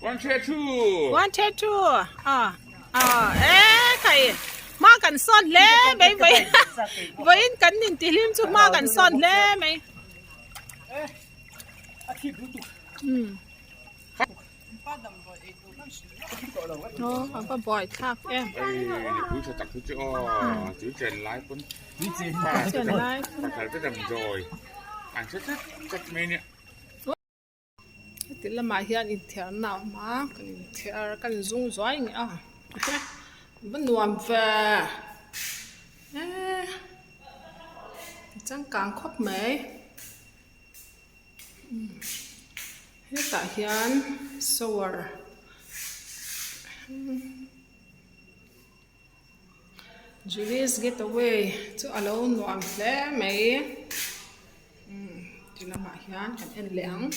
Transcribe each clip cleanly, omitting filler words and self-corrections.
One chair two. One chair two. Ah ah eh khai hma kan sawn hle mai vai vawiin kan intihlim chu hma kan sawn hle mai. Umm. Aw a va buai thlak em. Heti lamah hian inthiarna a awm a kan inthiar kan inzung zuai nge a va nuam ve eee changkang khawp mai. Hetah hian shower Julie's getaway chu a lo nuam hle mai ti lamah hian kan en leh ang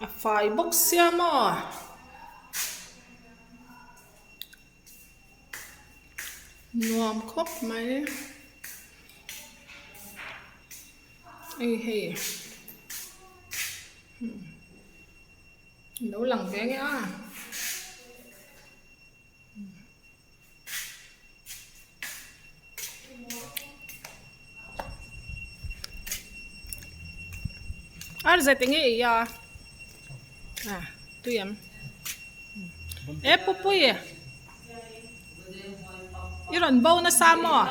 a fai bawk sia maw. Nuam khawp mai hei hei lo lang ve nge a ar zet enge i a ah tui em. E pupui i rawn bo nasa maw?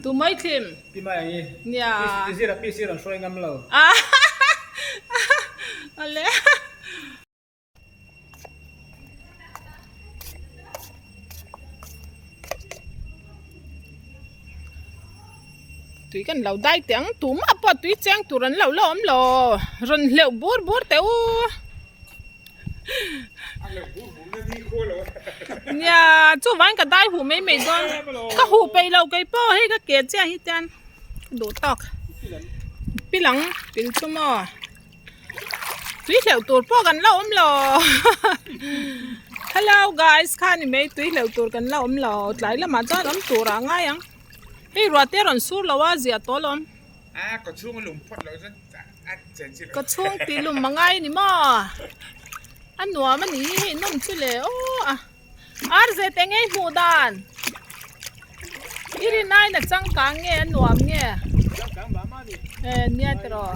Tu mai thlim? Nia. Awle. Tui kan lo dai teh ang tumah pawh tui cheng tur an lo la awm lo rawn hleuh bur bur teh u nia chuvangin ka dai huh mai mai dawn ka huh peih lo kei pawh hei ka ke chiah hi chuan ka duh tawk pilang pil chu maw. Tui hleuh tur pawh kan la awm lo Hello guys kha ni mai tui hleuh tur kan la awm lo tlai lamah chuan awm tur ah ngai ang hei ruah te rawn sur lo a ziah tawh alawm ka chhung tih lum a ngai a ni maw a nuam a ni hi hei nawm chu le aw a ar zet eng nge hmuh dan i rin aiin a changkang nge a nuam nge e nia tiraw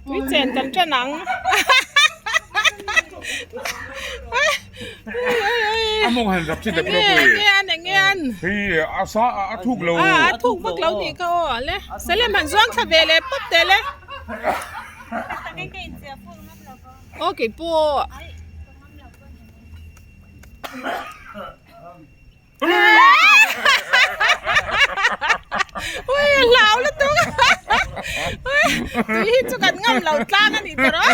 tui chen kan chen ang a thuk vak lo tih kha aw le salem han zuang thla ve leh pawp teh le. Aw kei pawh. Ui a hlau lutuk ui tui hi chu kan ngam lo tlang a ni tawh rawh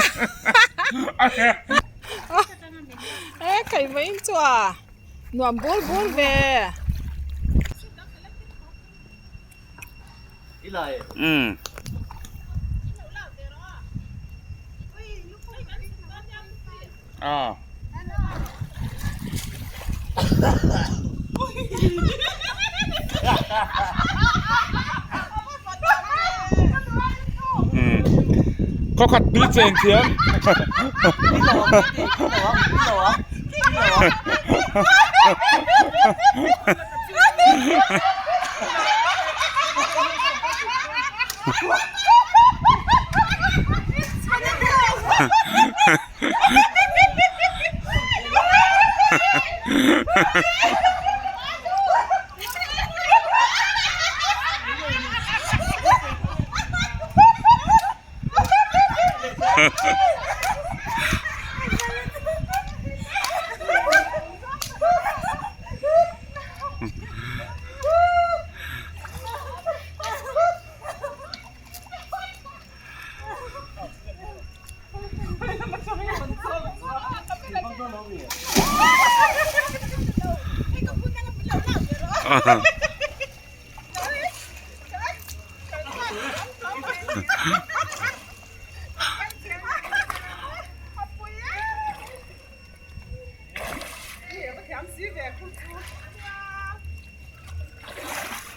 e kei mai chu a nuam bur bur ve. Umm. Ah. Umm. Khaw khat tui chen thiam.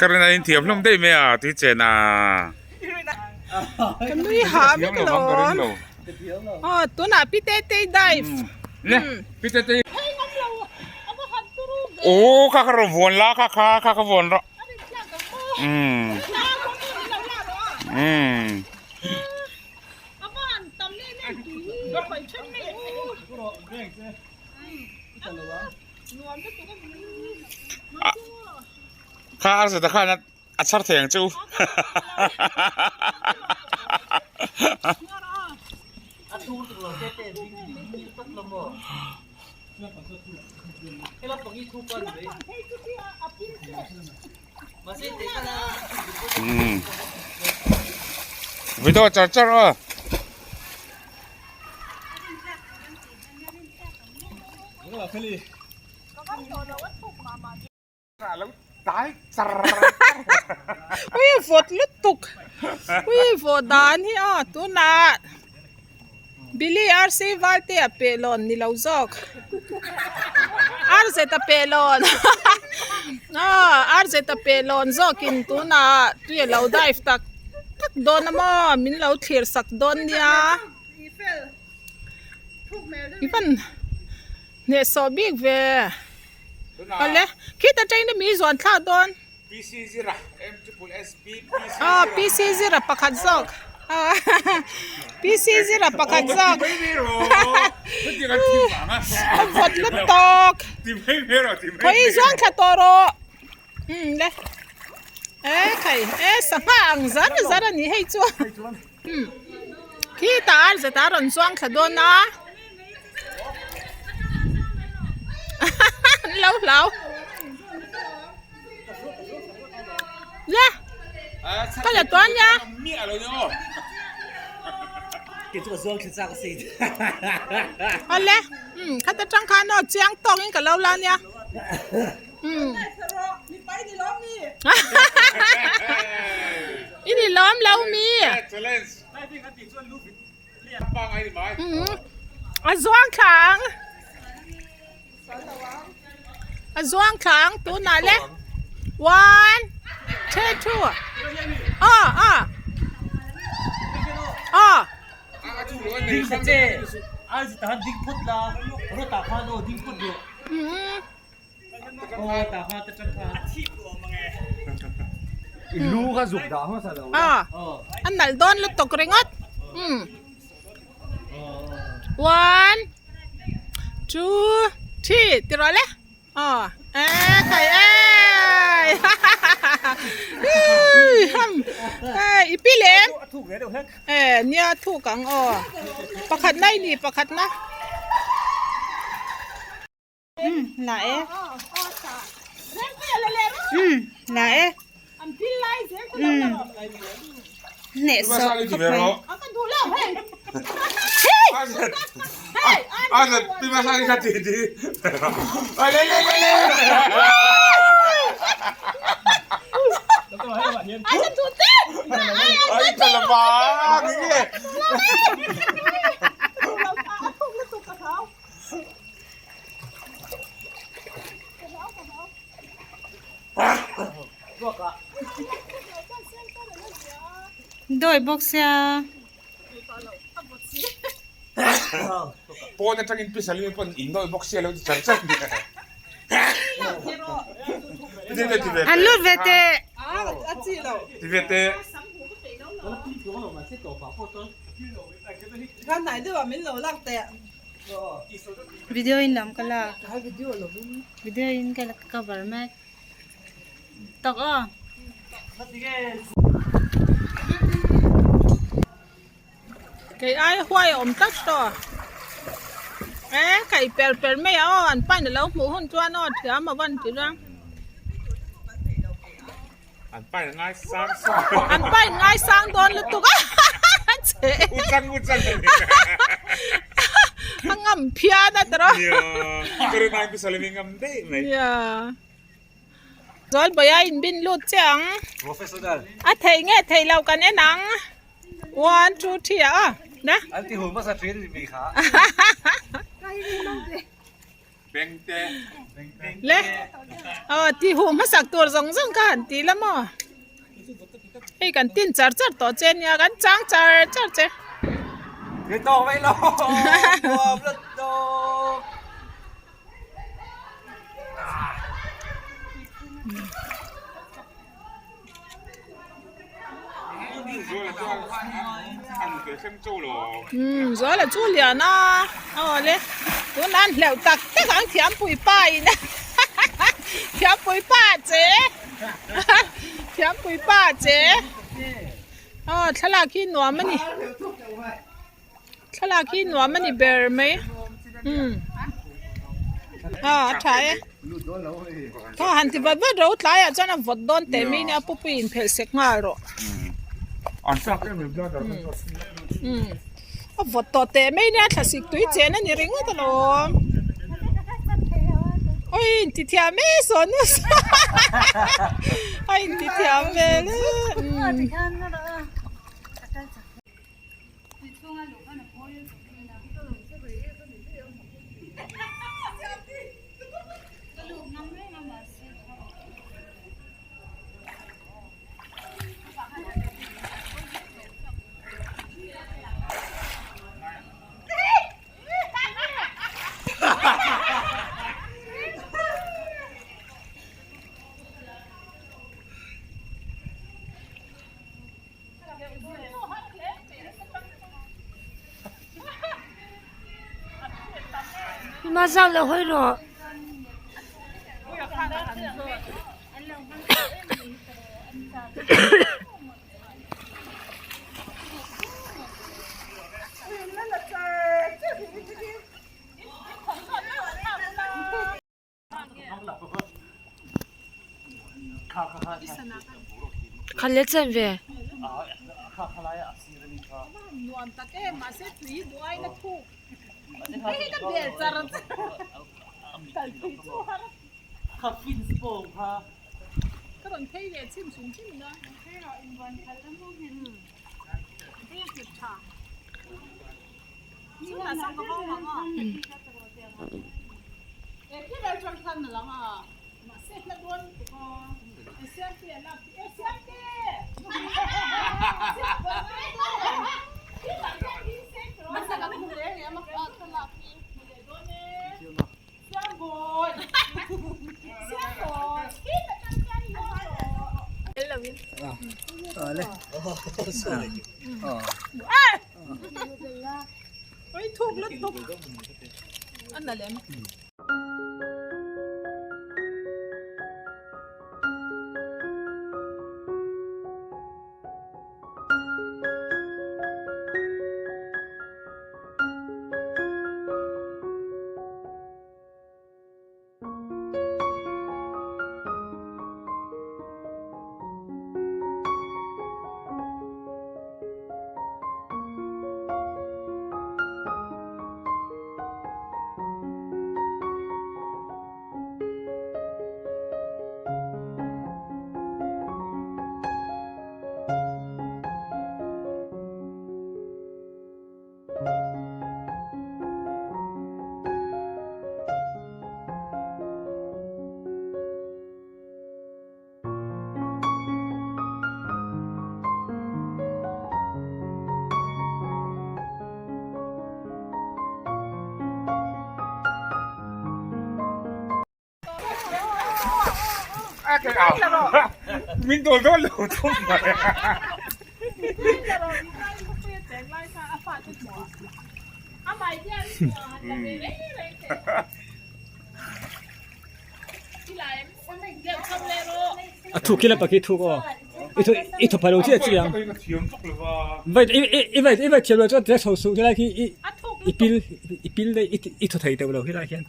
Ka rin a inthiam hlawm daih mai a tui chen a. Ka nui hah vek alawm. Aw tunah Pi Tetei dive. Le Pi Tetei. Aw kha kha rawn vuan la kha kha kha kha vuan rawh. Umm. Umm. Kha a zeta khan a chhar thei ang che u. Video char char aw. Ui vawt lutuk ui vawt dan hi aw tunah Billy RC Valte a peh lawn ni lo zawk RZ a peh lawn aw RZ a peh lawn zawkin tunah tui a lo dive tak tak dawn a maw min lo thlir sak dawn nia i van Hnehsawh bik ve. Awle, khita tangin mi zuan thlak dawn. PC zira, M triple S B PC zira. Aw, PC zira pakhat zawk. PC zira pakhat zawk. A vawt lut tawk. Khawi zuan thla tawh rawh. Umm le. E khai, e sangha ang zar zar a ni hei chu. Umm khitah ar zet a rawn chuang thla dawn a. An lo hlau. Le ka la tuan nia. Awle umm khata tang khan aw chiang tawkin ka lo la nia. Umm. I ni lawm lo mi. Umm. A zuang thla ang. A zuang thla ang tunah le. One, two, two. Aw, aw. Aw. Ding sa che. Ding phut la. Rota khan aw ding phut rawh. Umm. A nalh dawn lutuk ringawt umm one two three ti rawh le aw e khai ei i pi lem e nia thuk ang aw pakhat na i ni pakhat na. La e. La e. Hneh sawh khawp mai. Dawi bawk sia. Pawn atangin pisa lim pawn in dawi bawk sia lo ti char char. An lut ve teh. Ti ve teh. Video in lam ka lak video in ka cover mek tak aw. Kei ai huai a awm tlat tawh e kai per per mai a aw an pain alo hmuh hun chuan aw thiam a van ti rang. An pain ngai sang sang. An pain ngai sang dawn lutuk a. Che. Uchang uchang. A ngam phian a tawrh. Nia. Ka rin ai pasal in ngam daih mai. Nia. Zual bawih a inbin lut che ang. Professional. A thei nge thei lo kan en ang. One two three a. Na. An ti hum hmasa thin mi kha. Le aw ti huh hmasak tur zawng zawng kha han ti la maw hei kan tin char char tawh che nia kan chang char char che. Umm zuala chu lian a aw le tunah an hleuh tak tak ang thiampui pa in thiampui pa che thiampui pa che aw thlalak hi nuam a ni thlalak hi nuam a ni ber mai umm aw a tha e thaw han ti vat vat ro tlaiah chuan a vawt dawn teh mai nia pu pui in phelh sek nghal rawh umm a vawt tawh teh mai nia thlasik tui chen a ni ringawt alawm awi inti thiam e sawn nasa a inti thiam vel e umm. Mazau lo hawi rawh. Kha let chen ve. Min dawl dawl lo thum mai. A thuk khi la pakhi thuk aw i thu phalo chi a chiang vai i vai i vai thiam lo chuan tia chho suh helai khi i i pil i pil daih i thaw thei teuh lo helai hian.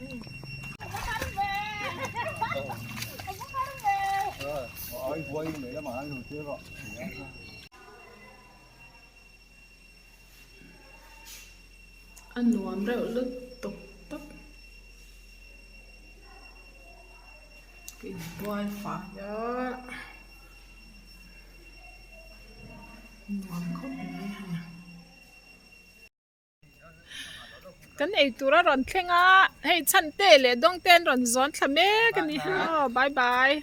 A nuam reuh lutuk tawp ka inbual fai a nuam khawp mai hei. Kan ei tur a rawn thleng a, hei chhante leh dawngte an rawn zawn thla mek a ni. Aw bye bye.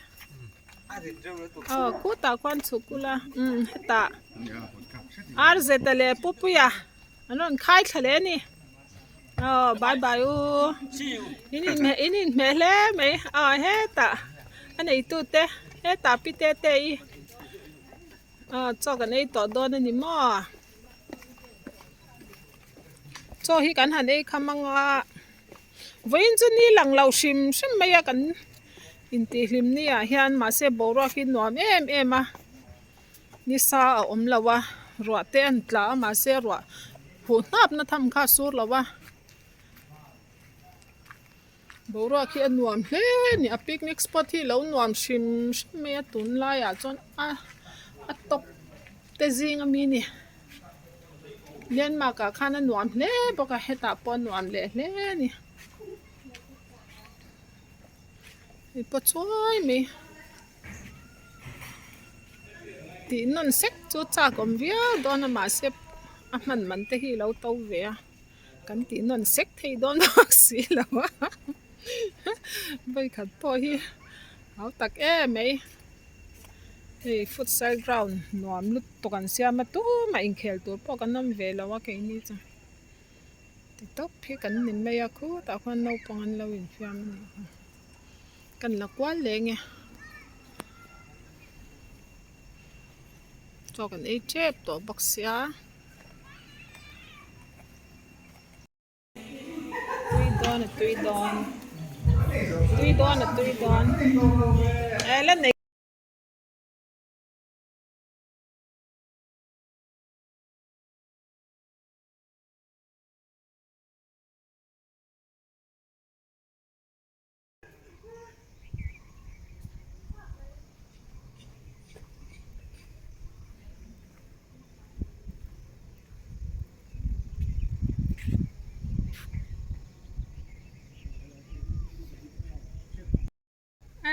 Aw khutah khuan chhuk ula umm hetah Arzeta leh Pupuia an rawn khai thla leh a ni. Aw bye bye u. In inhmeh in inhmeh hle mai. Aw hetah a neitute hetah pi te te i aw chaw kan ei tawh dawn a ni maw. Chaw hi kan han ei kham anga vawiin chu ni lang lo hrim hrim mai a kan intihhlim ni ah hian mahse boruak hi nuam em em a nisa a awm lo a ruah te an tla a mahse ruah huh hnap na tham kha a sur lo a boruak hi a nuam hle a ni a picnic spot hi lo nuam hrim hrim mai a tunlaiah chuan a a tawp te zing ami a ni. Landmark ah khan a nuam hle bawk a hetah pawh a nuam leh hle a ni hei pawh chuai mai tih nawn sek chu chak awm viau dawn a mahse a hman man te hi a lo to ve a kan tih nawn sek thei dawn bawk si lo a vawikhat pawh hi hau tak em mai. Hei futsal ground nuam lutuk an siam a tumah inkhel tur pawh kan awm ve lo a keini chu ti tawp hi kan ni mai a khutah khuan naupang an lo infiam a nih kha kan la kual leng e chaw kan ei tep tawh bawk sia. Tui dawn a tui dawn tui dawn a tui dawn eh la nei.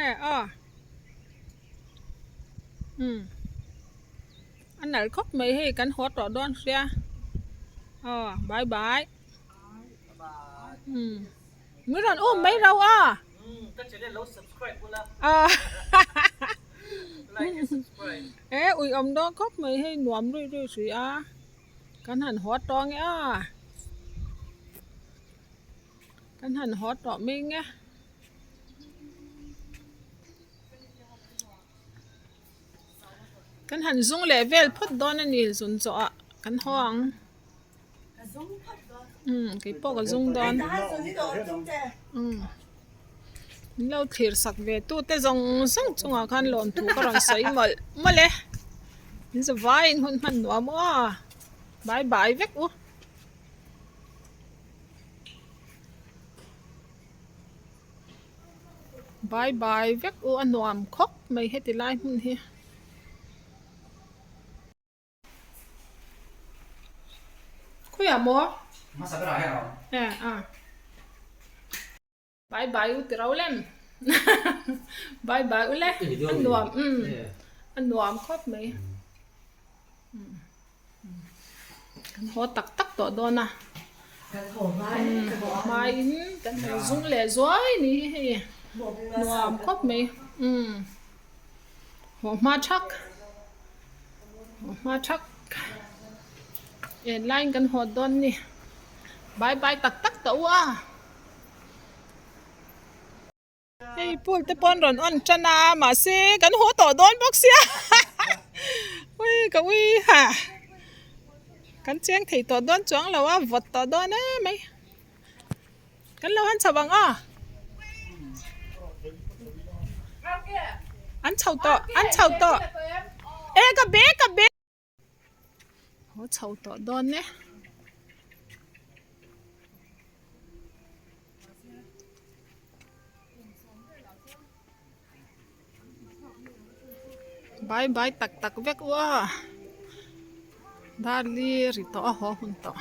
E aw umm a nalh khawp mai hei kan haw tawh dawn sia aw bye bye umm min rawn um mai ro a aw e ui awm dawn khawp mai hei nuam rui rui hrui a kan han haw tawng e a kan han haw tawh mai nge. Kan han zung leh vel phawt dawn a ni zun zawh ah kan haw ang umm keipawh ka zung dawn umm min lo thlir sak ve tu te zawng zawng chungah khan lawmthu ka rawn sawi mawlh mawlh e min za vaiin hun hman nuam aw a bye bye vek u. Bye bye vek u a nuam khawp mai heti lai hmun hi. Khawiah maw? E a. Bye bye u ti ro lem. Bye bye u le. A nuam umm a nuam khawp mai. Kan haw tak tak tawh dawn a. Kan haw hma in kan haw hma in kan han zung leh zuai ni hi hei nuam khawp mai umm haw hma thak haw hma thak en laiin kan haw dawn ni bye bye tak tak tawh u a. Hei pool te pawh an rawn on tan a mahse kan haw tawh dawn bawk sia ui ka ui ha kan cheng thei tawh dawn chuang lo a vawt tawh dawn em mai kan lo han chho ang aw an chho tawh an chho tawh e ka bag ka bag. Haw chho tawh dawn e. Bye bye tak tak vek u a. Darli ri tawh a haw hun tawh.